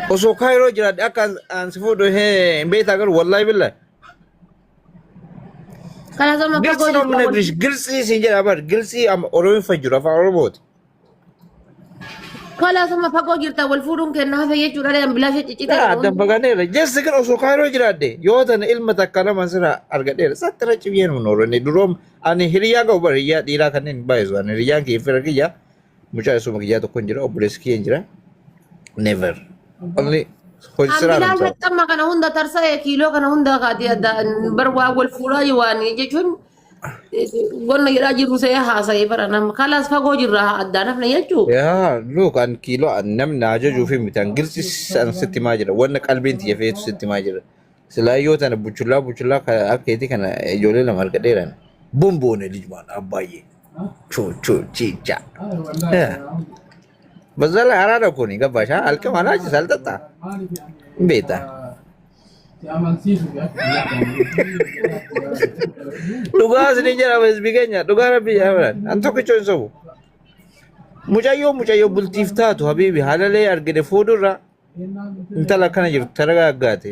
Osoo Kaayiroo jiraadhe akka an si fuudhu hin beektaa garuu wallaahi billahi. Kalaas amma Gilsi fagoo ነው jirta wal የምነግርሽ ግልጽ ሲንጀራ በር ግልጽ ኦሮሚን ፈጅሩ afaan oromooti. Kalaas amma fagoo jirta wal fuudhuun kenna hafe jechuudha dha bilaasha ciccitee Yaa kana addan hundi. fagaaneera. Jesse kan osoo Kaayiroo jiraadhe yoo tana ilma takka lama sira argadheera. Sattira cibiyeen mun oolani duroom ani hiriyaa qabu bara hiriyaa dhiiraa kanneen hin baay'isu. Ani hiriyaan kiyya fira kiyya mucaa isuma kiyyaa tokko hin jira obboleessi kiyya hin jira. Never. Only hojii An siraa bilaasha namsa. xamma kana hunda tarsa'e kiiloo kana hunda kaati adda bar waa wal fuudhaa waan jechuun Wanna jedhaa jirru see haasa'ee bara nama kalaas fagoo jirra addaan hafne jechuu. Yaa look an kiiloo an namni na ajajuu fi miti an gilsi an sitti himaa jira wanna qalbiin tiyya feetu sitti himaa jira. Silaa yoo tana buchullaa buchullaa akka keetii kana ijoollee lama argadheeran. Bomboone lijmaan abbaay'ee. Chuu chuu chicha. በዛ ላይ አራዳ እኮ ነኝ። ገባሽ? አልቅም አላጭስ አልጠጣ ቤታ dhugaa isin jedhama hizbi keenya dhugaa rabbi jedhaman an tokkicho hin sobu. Mucayyoo mucayyoo bultiif taatu habiibi halalee argine fuudhurra intala akkana jirtu taragaaggaate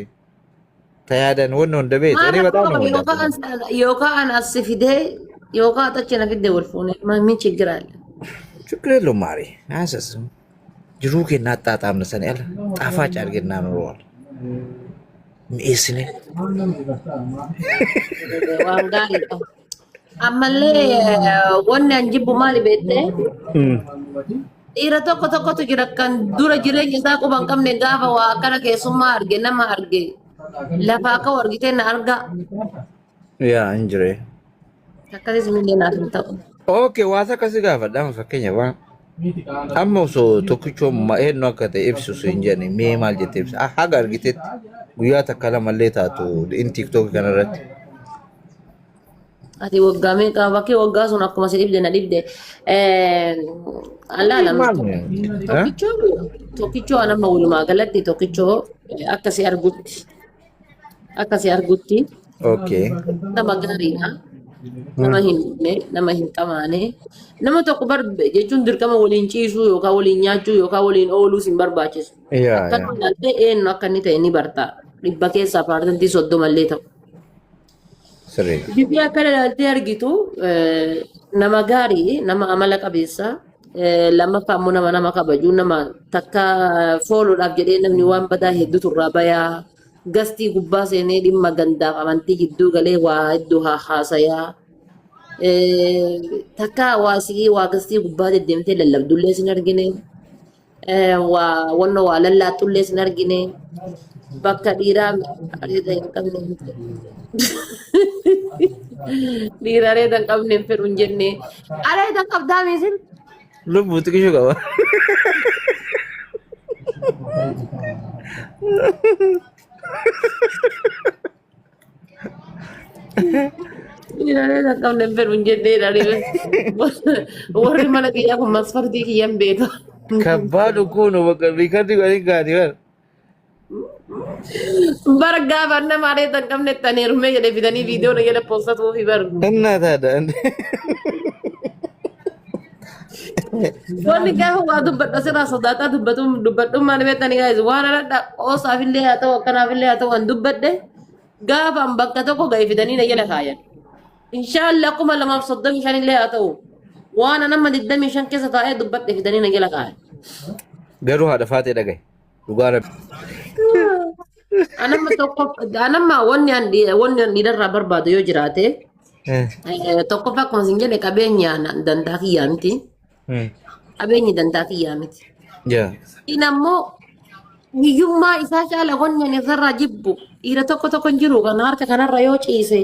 ta yaadan wanni hunda beektu Maal እኔ rakkoo በጣም ነው qaba የምወዳት። yookaan an as si fidee yookaan achi na fidee wal fuune ምን ችግር አለ? ችግር የለውም ማሬ አያሳስብም። Jiruu keenya አጣጣምነ ሰን ያለ ጣፋጭ አድርገን እናኖረዋል። mi'eessine Waan gaariidha. Ammallee wanni an jibbu maali beektee? Dhiira tokko tokkotu jira kan dura jireenya isaa quba hin qabne gaafa waa akkana keessummaa arge nama arge lafaa ka'u argitee na argaa. Yaa hin jiree. Akkasiis illee naaf hin ta'u. Okay, waa takka si gaafadha amma fakkeenya waan amma osoo tokkichoo eenyu akka ta'e ibsu siin jedhani mee maal jettee ibsa Ah, haga argitetti guyyaa takka lamallee taatu in tiktok kanarratti. Ati waggaa meeqa bakkee waggaa sun akkuma si dhibde na dhibde. Allaala Maal? tokkichoo tokkichoo an amma walumaa galatti tokkichoo akka si argutti akka si argutti Okay. nama gaariidha. Nama hin dhibne, nama hin qamaane, nama tokko bar jechuun dirqama waliin ciisuu yookaan waliin nyaachuu yookaan waliin ooluus hin barbaachisu. Yaa Akka yaa. ilaaltee eenyu akka inni ta'e ni barta. Dhibba keessaa paarsantii 30 illee ta'u. Sirriidha. Bifni akka ilaaltee argitu nama gaarii, nama amala qabeessa, lammaffaa immoo nama nama kabaju, nama takka fooluudhaaf jedhee namni waan badaa hedduutu irraa bayaa. Gastii gubbaa seenee dhimma gandaaf amantii gidduu galee waa hedduu haa haasayaa. Takka waa si'ii waa gastii gubbaa deddeemtee lallabdullee sin argine. Waa wanna waa lallaaxxullee sin argine. Bakka dhiiraa areeda hin qabne hin fedhu. Dhiira areeda hin qabne hin fedhu hin jenne. Areeda hin qabdaa miisin? Lubbuu xiqishuu qaba. Dhiira areeda hin qabne hin fedhu hin jennee dha. Warri mana kiyyaa kun masfartii kiyya hin beeku. Kabbaadu kun bakka riikardii godhanii gaanii bara. Bara gaafa nama areeda hin qabne itti ani heerumee jedhee fidanii viidiyoo na jala poostatuufi bar. Innaa taata. Wanni gaafa waa dubbadha sirraa sodaataa dubbatuun dubbadhummaan beektanii guys waan aradha qoosaafillee haa ta'u akkanaafillee haa ta'u an dubbadhe gaafa an bakka tokko ga'e fidanii na jala kaayan. Inshaallah 2035 illee haa ta'u waan an amma 25 keessa taa'ee dubbadhe fidanii na jala kaayan. Garuu haadha faatee dhagaye. Dhugaa rabbi. Anamma tokko anamma wanni an wanni an dhiirarraa barbaadu yoo jiraate tokkoffaa akkuma isin jedhe qabeenya dantaa kiyyaa miti. Qabeenyi dantaa kiyyaa miti. Yaa. Inni ammoo hiyyummaa isaa caala wanni ani isarraa jibbu dhiira tokko tokko hin jiru kan harka kanarra yoo ciise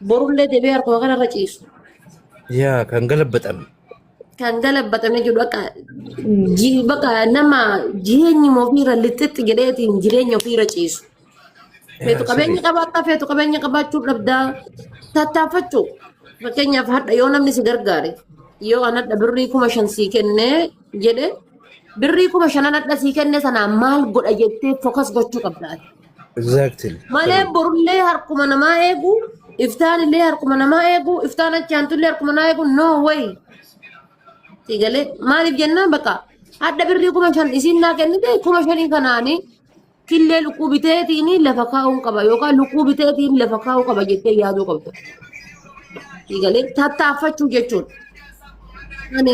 borullee deebi'ee harkuma kanarra ciisu. Yaa kan galabbaxame. Kan galabbatame jiru akka bakka nama jireenyuma ofiirra lixxixxi jedheetiin jireenya ofiirra ciisu. Feetu qabeenya qabaattaa feetu qabeenya qabaachuu dhabdaa tattaaffachuu. Fakkeenyaaf hadha yoo namni si gargaare yoo an hadha birrii 5,000 sii kennee jedhe birrii 5,000 hadha sii kenne sanaa maal godha jettee fokas gochuu qabda ati. Exactly. Malee borullee harkuma namaa eegu, iftaanillee harkuma namaa eegu, iftaan achi aantullee harkuma namaa eegu no way. Sigalee maaliif jennaan bakka hadha birrii 5,000 isiin naa kennite 5,000 kanaani Killee lukkuu biteetiin lafa kaa'uun qaba yookaan lukkuu biteetiin lafa kaa'uu qaba jettee yaaduu qabda. Eegalee tattaaffachuu jechuudha. Ani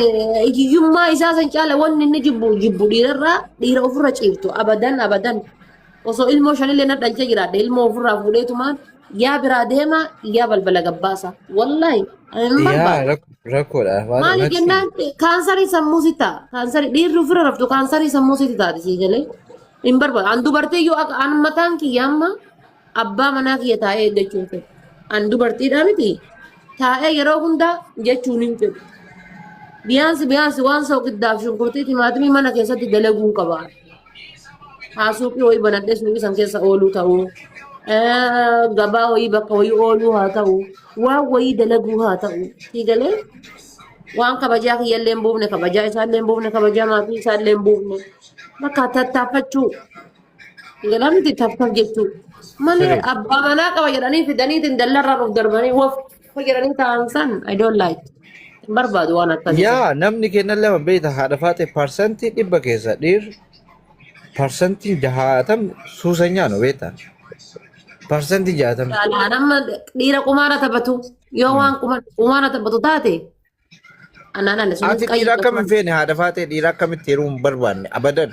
hiyyummaa isaa san caala wanni inni jibbu jibbu dhiirarraa dhiira ofirra ciiftu abadan abadan. Osoo ilmoo shanillee na dhalchee jiraadhe ilmoo ofirraa fuudheetumaan yaa biraa deema yaa balbala gabbaasa. Wallaahi ani hin Yaa barbaadu. rakkoodha. Waan Maali natti jennaan kaansarii sammuu si ta'a. Kaansarii dhiirri ofirra raftu kaansarii sammuu sitti taati sii galee. Hin barbaadu. An dubartii yoo akka an mataan kiyya amma abbaa manaa kiyya taa'ee eeggachuun fedhu. An dubartiidhaa miti taa'ee yeroo hundaa jechuun hin fedhu. Biyaansi biyaansi waan soqiddaaf shunkurtii timaatimii mana keessatti dalaguun qaba. Haa suuqii wayii banadhee suuqii san keessa ooluu ta'uu. Gabaa wayii bakka wayii ooluu haa ta'u. Waan wayii dalaguu haa ta'u. Sii galee waan kabajaa kiyyallee hin buufne kabajaa isaallee hin buufne kabajaa maatii isaallee hin buufne. Bakka tattaaffachuu. Galaa miti taftaf jechuu. Malee Sirrii. abbaa manaa qaba jedhanii fidaniitiin dallarraan of darbanii waf jedhanii taa'an san I don't like. Hin barbaadu waan akkasii san. Yaa namni kennan lama beekta haadha faate 100% keessa dhiir 60% suusanyaa no beekta. 60%. Jaalaan amma dhiira qumaara taphatu yoo waan qumaara taphatu taate anaan ana sunis Ati qayyi dhiira akkam hin tokko. feene haadha faatee dhiira akkamitti heerumuu hin barbaanne abadan.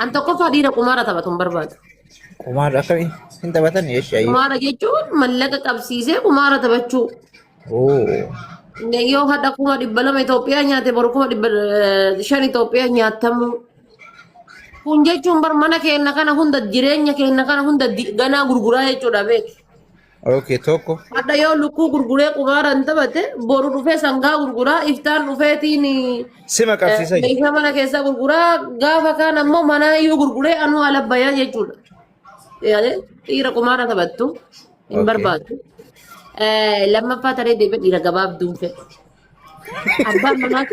An tokkoffaa dhiira qumaara taphatu hin barbaadu. Qumaara akkamii hin taphatan eeshi ayyuu. Qumaara jechuun mallaqa qabsiisee qumaara taphachuu. Oo. Yoo hadha 200,000 Itoophiyaa nyaate boru 500,000 Itoophiyaa nyaatamuu. Kun jechuun bar mana keenya kana hunda jireenya keenya kana hunda ganaa gurguraa jechuudha beeki. Okay, tokko. Hadha yoo lukkuu gurguree qumaara hin taphate boru dhufee sangaa gurguraa iftaan dhufeetiin Sima qabsiisa. meeshaa mana keessaa gurguraa gaafa kaan ammoo manaa iyyuu gurguree anuu ala bayaa jechuudha. Yaadee dhiira qumaara taphattu hin Okay. barbaadu. Lammaffaa taree deebi'ee dhiira gabaabduun fedhu. Abbaan manaa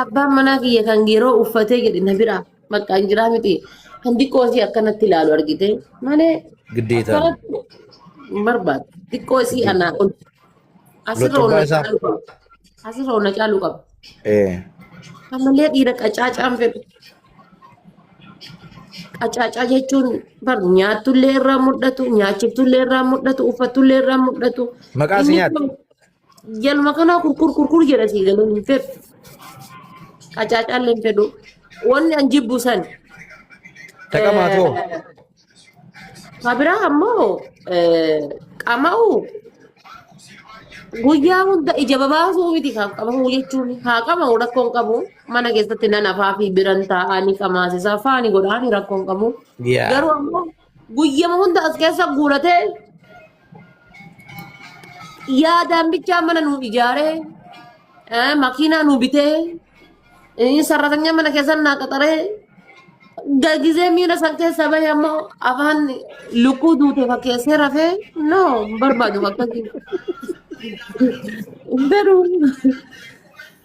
abbaan manaa kiyya kan yeroo uffatee jedhe na biraa bakka hin jiraa miti. Kan xiqqoo isii akkanatti ilaalu argite malee Giddeetaan. akkanatti hin barbaadu. Xiqqoo isii anaa ol. Asirra ol Lottobaa na isaa. caaluu qaba. Asirra ol na caaluu qaba. Eh. Ammallee dhiira qacaacaan fedhu. Qacaacaa jechuun bar nyaattullee irraa mul'atu, nyaachiftullee irraa mul'atu, uffattullee irraa mul'atu. Maqaa si Inni nyaata. kun jaluma kanaa kurkur kurkur jedha sii galuun hin fedhu. Qacaacaallee hin fedhu. Wanni an jibbu san. Taqamaa too. Kabiraa ammoo qama'u guyyaa hunda ija babaasuu miti kan qama'u jechuun haa qama'u rakkoon qabu mana keessatti nan afaa fi biran taa'aa ni qamaasisaa faani godhaa ni rakkoon qabu. Yaa. Garuu ammoo guyyama hunda as keessa guuratee yaadaan bichaa mana nu ijaaree makiinaa nu bitee sarratanya mana keessa naa qaxaree gizee miira san keessa bahe ammoo afaan lukkuu duute fakkeessee rafee no hin barbaadu akkasii. Hin fedhu.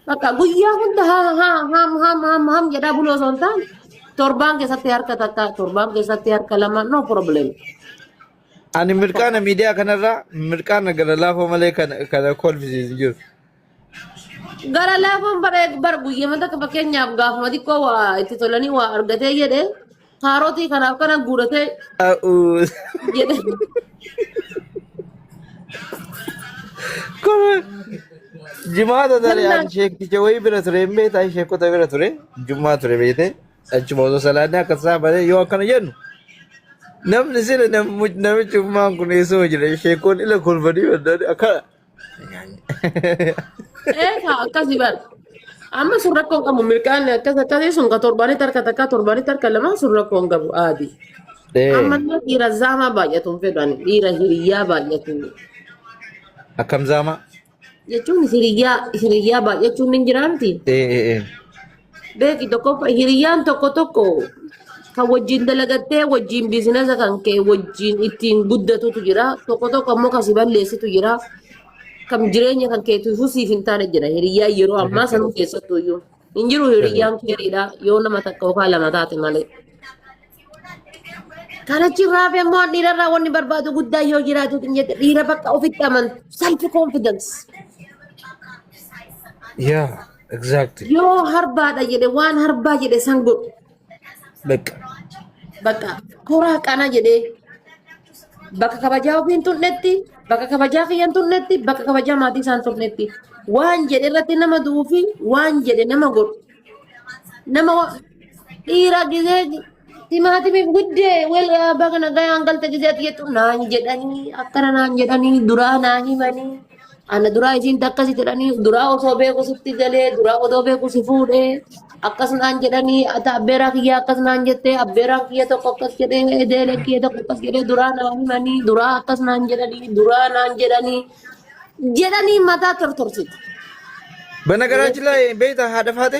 Bakka guyyaa hunda haa haa ham ham ham ham jedhaa buloo osoo hin taane torbaan keessatti harka takka torbaan keessatti harka lama no problem. Ani mirqaana miidiyaa kanarraa mirqaana gara laafoo malee kana kana kolfisiisu jiru. Gara laafoon bara bara guyyama takka fakkeenyaaf gaafuma xiqqoo waa itti tolanii waa argatee jedhe kaarotii kanaaf kana guuratee A'uu. jedhe. Kun jimaata tare Jennaan ani sheekticha wayii bira ture hin beektaa sheekota bira ture jummaa ture beekte achuma osoo salaanni akka isaa balee yoo akkana jennu namni sila namichi ummaan kun eessuma jira sheekoon ila kolfanii baddaani akkana. Eegaa akkasii bara. Amma sun rakkoo hin qabu mirqaanni akkas akkasii sun ka torbaanitti harka takka torbaanitti harka lama sun rakkoo hin qabu aadi. Amma Ee immoo dhiira zaamaa baay'atu hin fedhu ani dhiira hiriyyaa baay'atu akkam zaamaa? jechuun hiriyyaa hiriyyaa baay'achuun hin jiraa miti. Ee ee ee. Beeki tokkoffaa hiriyyaan tokko tokko kan wajjin dalagattee wajjin biizinasa kan kee wajjin ittiin guddatutu jira. Tokko tokko ammoo kan si balleessitu jira. Kan jireenya kan keetu siif hin taane jira. Hiriyyaan yeroo ammaa sanuu keessattuu iyyuu. Hin jiru hiriyyaan keeriidha yoo nama takka yookaan lama taate malee. Kan achi irraa hafe immoo dhiirarraa wanni barbaadu guddaa yoo jiraatu hin jette dhiira bakka ofitti amantu self confidence. Yaa. Exactly. Yoo harbaadha jedhe waan harbaa jedhe san godhu. Bakka. Bakka koraa qana jedhee bakka kabajaa ofii hin tunnetti, bakka kabajaa kiyya hin tunnetti, bakka kabajaa maatii isaa hin tunnetti. Waan jedhe irratti nama du'uu fi waan jedhe nama godhu. Nama dhiira gizee timaatimiif guddee wel baga nagayaan galte gizee ati jettu naan jedhanii akkana naan jedhanii duraa naa himanii ana duraa isiin takkasi jedhanii duraa osoo beeku sitti galee duraa odoo beeku si fuudhee akkas naan jedhanii ati abbeeraa kiyya akkas naan jettee abbeeraan kiyya tokko akkas jedhee edeelee kiyya tokko akkas jedhee duraa naa himanii duraa akkas naan jedhanii duraa naan jedhanii jedhanii mataa tortorsiti. በነገራችን ላይ ቤታ haadha faate.